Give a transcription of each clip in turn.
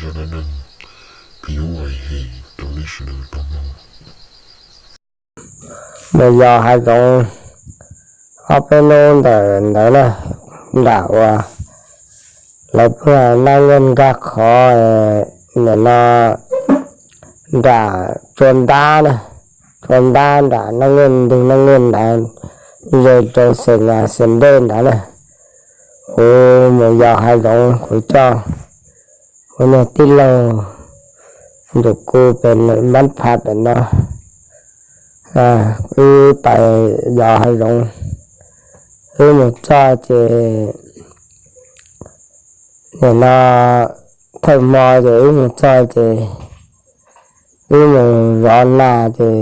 Ntawm no ne, kuv yuav ua ib his rau nej sawv daws tau mloog. Mus yos hav zoov ob peb hnub ntawm ntawd na, nram uas lawv pheej nab nkeej nkag qhov, nim no nram tsua ntab na, tsua ntab nram nab nkeej ntug nab nkeej nrad, ze rau xes nyas xes dej nrad na. Kuv mus yos hav zoov kuv coj kuv niag tij laug nrug kuv pem nws mab phav pem no, wb pais yos hav zoov, wb mus txog ces nim no thawj hmo ces wb mus txog ces wb mus zov nas ces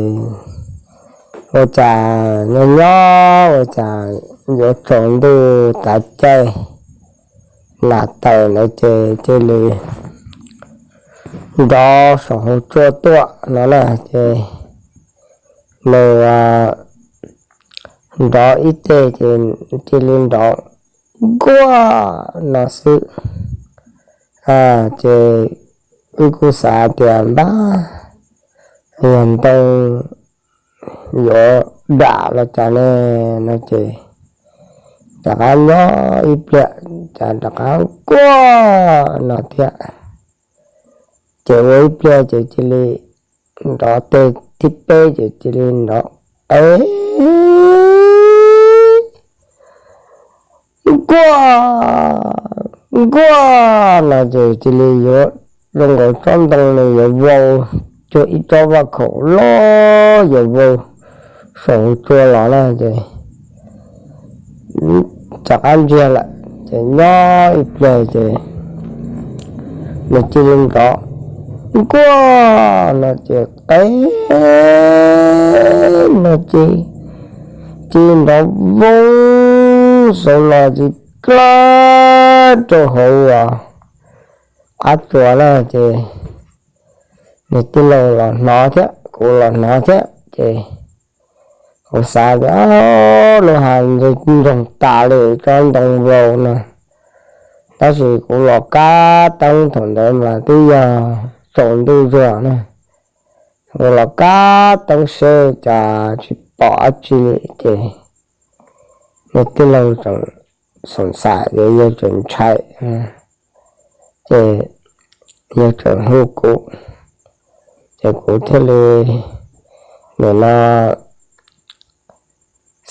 ua cas nyob nyob ua cas yuav tsaus ntuj tav caij nas tawm ntawd ces cia li nrov saum hauv tsua tuaj no na ces nws nrov ib teg ces cia li nrov nkuaj no xwb. Ces wb kuj xav tias npab yog ntoo yuav dam los cas ne no ces rov qab nyob ib pliag cas rov qab nkuaj no thiab. Ces ua ib pliag ces cia li nrov teg thib peb ces cia li nrov qev nkuaj nkuaj no ces cia li yuav zoo nkaus tsob ntoo nws yuav vau, cuag ib tsob vaj khaum loj yuav vau saum hauv tsua los na ces rov qab ntsiag lawm ces nyob ib pliag ces nws cia li nrov nkuaj no ces qev no ces cia li nrov vau saud los ces dlawb rau hauv qab tsua na ces nws tij laug los hnov thiab kuv los hnov thiab ces kuv xav tias lub hav ntsoo tas li tsob ntoo vau no, tab sis kuv los kab teeb thaum ntawd mas twb yog tsaus ntuj zuag na, kuv los kab teeb seb cas tsis pom dab tsi li ces nws tij laug tseem xoom xaim ces yawg tseem ntshai ces yawg tseem hu kuv ces kuv thiaj li nim no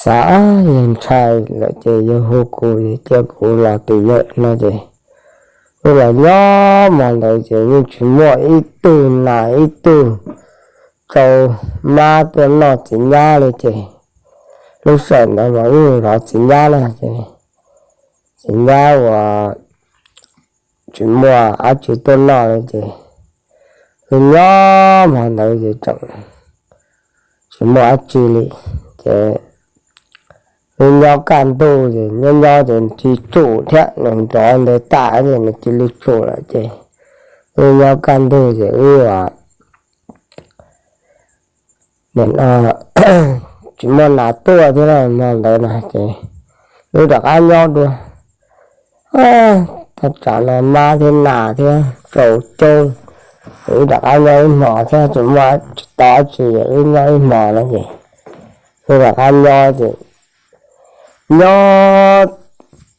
xav yawg ntshai lawm ces yawg hu kuv cia kuv los tim yawg no ces wb los nyob hmo ntawd ces yeej tsis muaj ib tug nas ib tug tsau mab tuaj noj txiv nyab li ces lub sij hawm ntawd mas wb zov txiv nyab na ces txiv nyab uas tsis muaj dab tsi tuaj noj li ces wb nyob hmo ntawd ces tseem tsis muaj dab tsi li ces wb nyob kaj ntug ces nyob nyob ces cia li tsum thiab, nws nrov ntev tas ces nws cia li tsum lawm ces wb nyob kaj ntug ces wb nim no tsis muaj nas tuaj thiab hmo ntawd na ces wb rov qab nyob dua. Thaj tsam no mab thiab nas thiab tsau coob, wb rov qab nyob ib hmos thiab tsis muaj tsis tau dab tsi wb nyob ib hmos no ces wb rov qab nyob ces nyob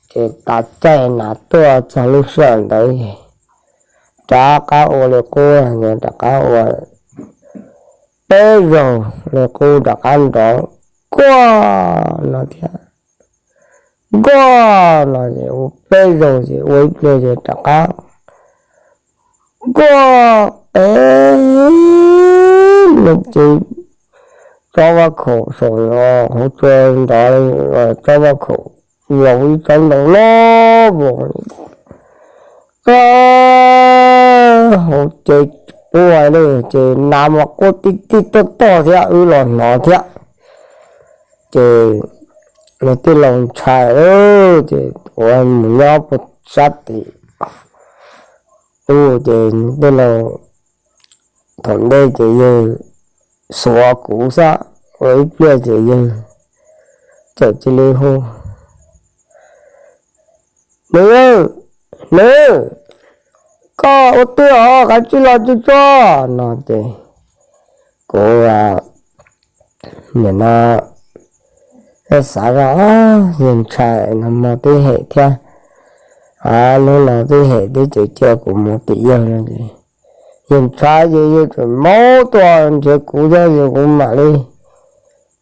ces tas caij nas tuaj txog lub sij hawm ntawd rov qab ua li qub, rov qab ua peb zaug li qub rov qab nrov nkuaj no thiab, nkuaj no ces ua peb zaug ces ua ib pliag ces rov qab nkuaj qev no ces tsob vaj khaum saum no hauv tsua nrov, tsob vaj khaum vau ib tsob ntoo loj vau hauv ces quaj li ces nas mas quaj tij tij toj toj thiab wb los hnov thiab. Ces nws tij laug ntshai ces ua mus nyob puag sab tim ub ces nws tij laug thaum ntej ces yawg xuav kuv xwb, ua ib pliag ces yawg txawm cia li hu, Nws, nws, toj ua twj os, qab tsib los tsuj tsuag no ces kuv nim no xav zoj, yawg ntshai no mo twb hem thiab, hnub no twb hem twb tseem cia kuv mus tim yawg no es, yawg ntshai ces yawg tseem maub tuaj nrhiav kuv thiab ces kuv mam li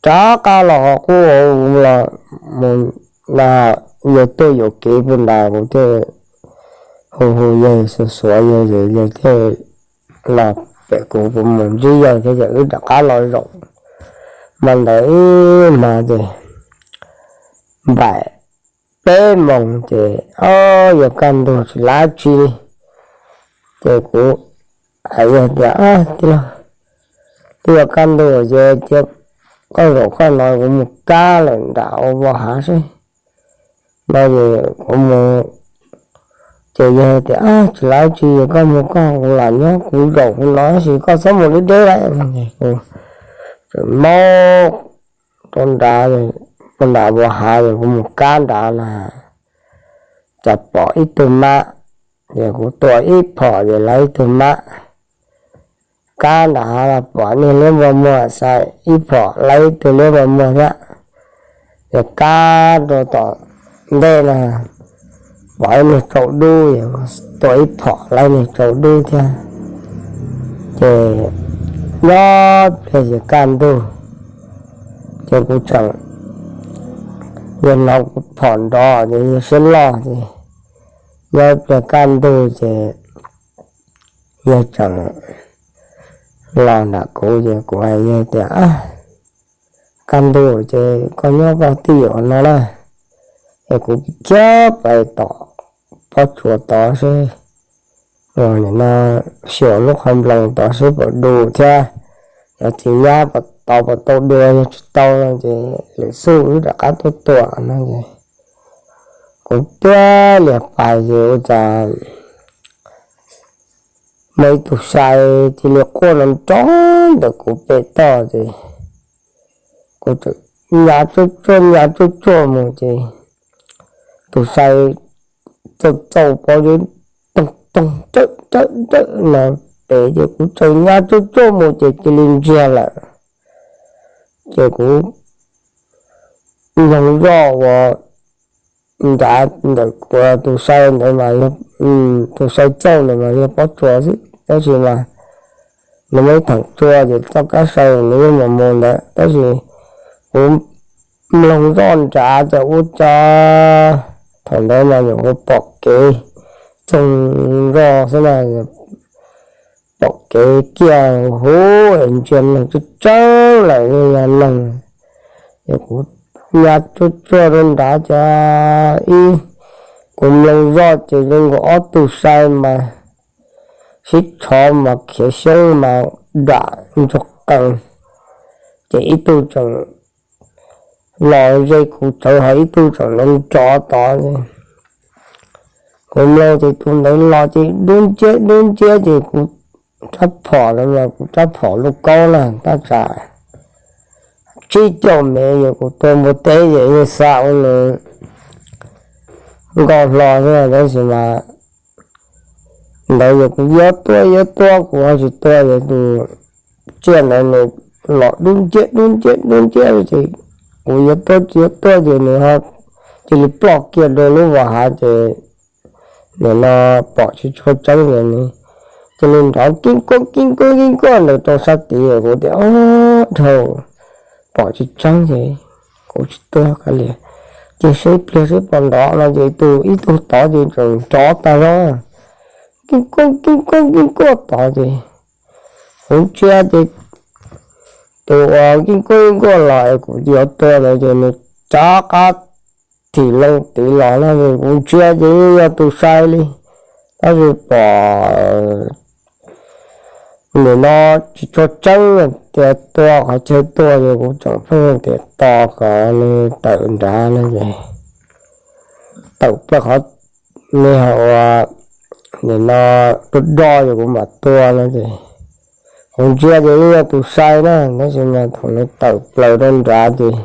rov qab los qub los mus, yawg tuaj yuam kev puag nrad kuv thiaj hu hu yawg xuav xuav yawg ces yawg thiaj los pem kuv, kuv mus ntsib yawg thiab ces wb rov qab los zaum. Mas ntawd ib hmos ces npaum peb moos ces, o, yuav kaj ntug tsis lav tsi li. Ces kuv hais yawg tias, tij laug, twb yuav kaj ntug ces cia koj zaum koj no kuv mus kab lawm nram ua vos hav seb no es kuv mus. Ces yawg tias, tsis lav tsi, koj mus koj, kuv lam nyob kuv zaum kuv no tab sis koj txhob mus deb deb lawm. Kuv tseem maub rau nrad, rau nram vos hav es kuv mus kab nrad na, cas pom ib tug mab, ces kuv tua ib phom ces lawv ib tug mab. Kab nrad hav los pom niag liab npau muag, xav ib phom lawv ib tug liab npau muag thiab. Ces kab rau tom ntej na, pom ib niag tsaus dub, tua ib phom lawv niag tsaus dub thiab. Ces nyob pliag ces kaj ntug, ces kuv tseem, yawg hnov kuv phom nrov ces yawg siab loj ces nyob pliag kaj ntug ces yawg tseem los nram kuv ces kuv hais yawg tias, kaj ntug ces koj nyob koj twj ywm no na, es kuv khiav pais tom pob tsuas tod seb, nim no xyuas lub qhov nploos tod seb puas du thiab, yog tsis nyab puas tau, puas tau dua, yog tsis tau no ces lwm xub wb rov qab tuaj tua no ces kuv tiab lias pais ces ua cas muaj ib tug sai cia li quaj nrov nrov ntawm kuv pem toj ces kuv txawm nyas tsuag tsuag nyas tsuag tsuag mus ces tus sai txaus txaus pob zeb toog toog rawm rawm rawm no pem ces kuv txawm nyas tsuag tsuag mus ces cia li ntsiag lawm. Ces kuv mloog zoj ua nrad ntawm kuv tus sai ntawd mas, tus sai txauj ntawd mas yog pob tsuas xwb tab sis mas nws muaj ib theem tsua ces txoj kab sai nws yeej mus mus ntawd tab sis kuv mloog zoj nrad ces ua cas thaum ntawd mas nyuam qhuav pom kev txoog zoj xwb na, pom kev kiag huv es ntsia neeg tseeb tseeb lawm yog neeg. Ces kuv nyas tsuag tsuag rau nrad ces ib, kuv mloog zoj ces zoo nkaus ob tug sai mas sib tshov mas khiav xyoob mas dam ntsuag qees, ces ib tug tseem los ze kuv tsawv ho ib tug tseem los nrov tod. Kuv mloog ces tus ntawd los ces dub nciab dub nciab ces kuv rab phom ntawd mas kuv rab phom lub kaub na tab tsam tsib caug mev ces kuv tua npua teb ces yeej xa ua nws nkaus hlo xwb tab sis mas ntawd ces kuv yuav tua yuav tua kuv ho tsis tua ces tus tsiaj ntawd nws los dub nciab dub nciab dub nciab ces kuv yuav tua tsis yuav tua ces nws ho cia li ploj kiag rau lub vos hav ces nim no pom tsis tshua tseeb ces nws cia li nrov kib kuab kib kuab kib kuab ntawd rau sab tid. Kuv tias, o, dhau, pom tsis tseeb ces kuv tsis tua kav liam, cia seb pliag seb puas nrov no ces tus ib tug tod ces tseem nrov tag zog, kib kuab kib kuab kib kuab tod ces kuv ntsia ces tus uas kib kuab kib kuab los es kuv yuav tua ntawd ces nws rov qab thim loo tid los no es kuv ntsia ces yeej yog tus sai li. Tab sis pom nim no tsis tshua tseeb tias tua qhov chaw tuag ces kuv tseem pheej tias tos kom nws tawm nrad no ces tawm plaws qhov me ho ua nim no do do ces kuv mam tua no ces kuv ntsia ces yeej yog tus sai na tab sis mas thaum nws tawm plaws rau nrad ces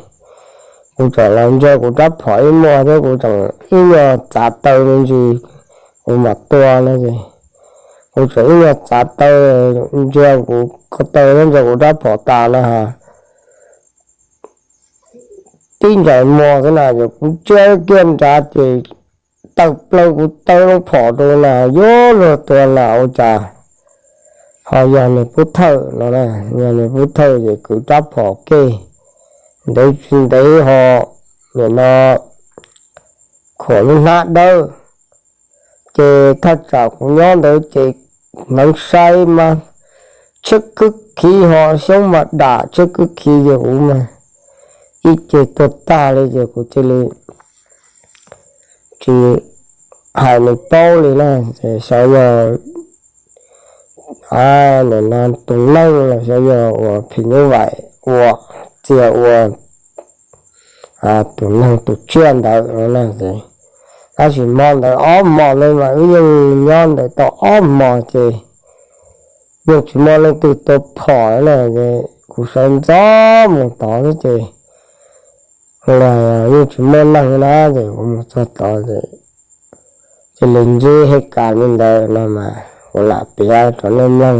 kuv tseem los ntsia kuv rab phom ib muag thiab kuv tseem ib nyuag txav taw me ntsis kuv mam tua no ces Kuv tseem ib nyuag txav taw, ntsia kuv ko taw nyob ntawm kuv rab phom tas na ha, tib ntsais muag xwb na, ces kuv ntsia kiag nrad ces tawm plaws kuv taw loo phom rau na, yuav luag tua na ua cas ho yog nws pub thawj no na. Yog nws pub thawj ces kwv rab phom ke ntev tsis ntev ho nim no khuam lub hnab dawb. Ces thaj tsam kuv nyob ntawd ces hneev saib mas tshiab kwb khiv ho xyoob mas dam tshiab kwb khiv ces kuv mas ib ce tuag tag li ces kuv cia li tsis hais nws paub li na. Ces xyov yog nim no tus neeg los xyov yog uas phim nyuj vais ua txia ua tus neeg tus tsiaj ntawd no na. Ces tab sis hmo ntawd ob hmos ntawd mas wb yeej nyob ntawd tau ob hmos ces yeej tsis muaj leej twg tua phom na. Ces kuv sawv ntxov mus tod xwb ces yeej tsis muaj neeg na, ces kuv mus txog tod ces cia li ntsib hais kas li ntawd no mas kuv lam piav rau nej mloog.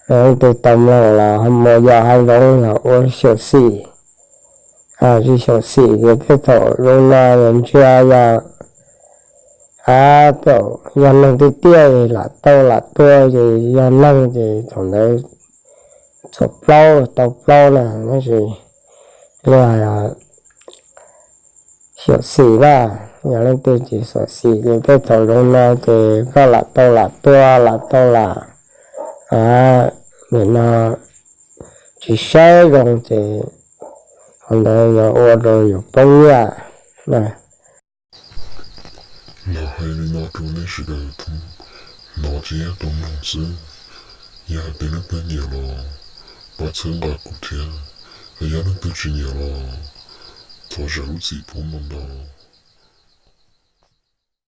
Leej twg tau mloog los ho mus yos hav zoov yog ua xyuam xim, tsis xyuam xim ces tej thaum zoo no yog ntsia yog, a, yog neeg tiag tiag lam tau lam tua ces yog neeg ces thaum ntawd txhuam plaub tau plaub na, tab sis luag xyuam xim na, yog leej twg tsis xyuam xim ces tej thaum zoo no ces koj lam tau lam tua lam tau lam, nim no tsis saib zoo ces qhov ntawd yog ua rau yus poob nyiaj na. Los hais li no rau nej sawv daws hnov thiab tau mloog xwb. Yog hais tias leej twg nyiam los pab txhawb nqa kuv thiab, yog leej twg tsis nyiam los thov zam lub txim pub ntau ntau.